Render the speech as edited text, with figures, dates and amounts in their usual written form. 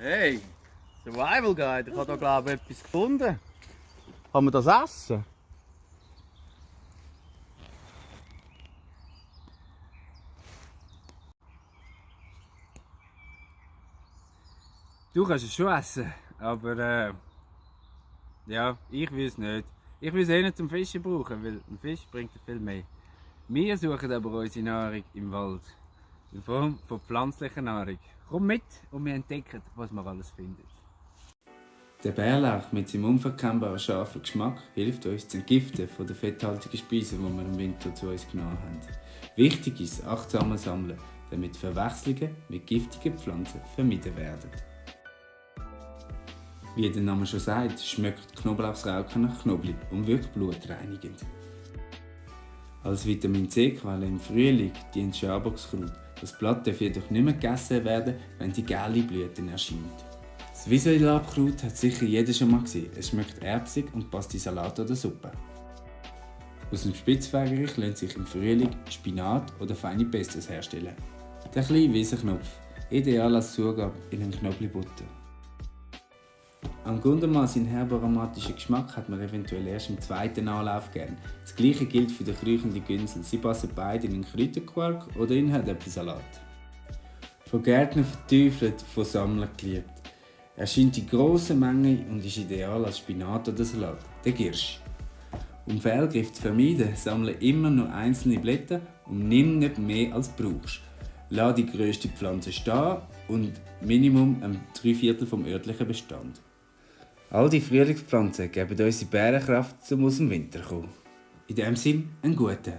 Hey, Survival Guide, ich habe da glaube ich etwas gefunden. Kann man das essen? Du kannst es schon essen, aber ja, ich will es nicht. Ich will es eh nicht zum Fischen brauchen, weil ein Fisch bringt viel mehr. Wir suchen aber unsere Nahrung im Wald, in Form von pflanzlicher Nahrung. Komm mit und wir entdecken, was wir alles finden. Der Bärlauch mit seinem unverkennbaren scharfen Geschmack hilft uns zu entgiften von den fetthaltigen Speisen, die wir im Winter zu uns genommen haben. Wichtig ist achtsames Sammeln, damit Verwechslungen mit giftigen Pflanzen vermieden werden. Wie der Name schon sagt, schmeckt Knoblauchsrauke nach Knoblauch und wirkt blutreinigend. Als Vitamin C-Quelle im Frühling dient Schaboxkraut. Das Blatt darf jedoch nicht mehr gegessen werden, wenn die gelbe Blüte erscheint. Das Wieselabkraut hat sicher jeder schon mal gesehen. Es schmeckt erbsig und passt in Salat oder Suppe. Aus dem Spitzwegerich lassen sich im Frühling Spinat oder feine Pestos herstellen. Der kleine Wiesenknopf, ideal als Zugabe in einen Knoblauchbutter. Am Gundermann seinen herb-aromatischen Geschmack hat man eventuell erst im zweiten Anlauf gern. Das gleiche gilt für den kräuchenden Günsel. Sie passen beide in einen Kräuterquark oder in einen Herdäpfelsalat. Von Gärtnern verteufelt, von Sammlern geliebt. Erscheint in grosser Menge und ist ideal als Spinat oder Salat. Der Girsch. Um Fehlgriffe zu vermeiden, sammle immer nur einzelne Blätter und nimm nicht mehr als du brauchst. Lass die grösste Pflanze stehen und Minimum 3/4 vom örtlichen Bestand. All die Frühlingspflanzen geben uns die Bärenkraft, um aus dem Winter zu kommen. In diesem Sinne, einen guten.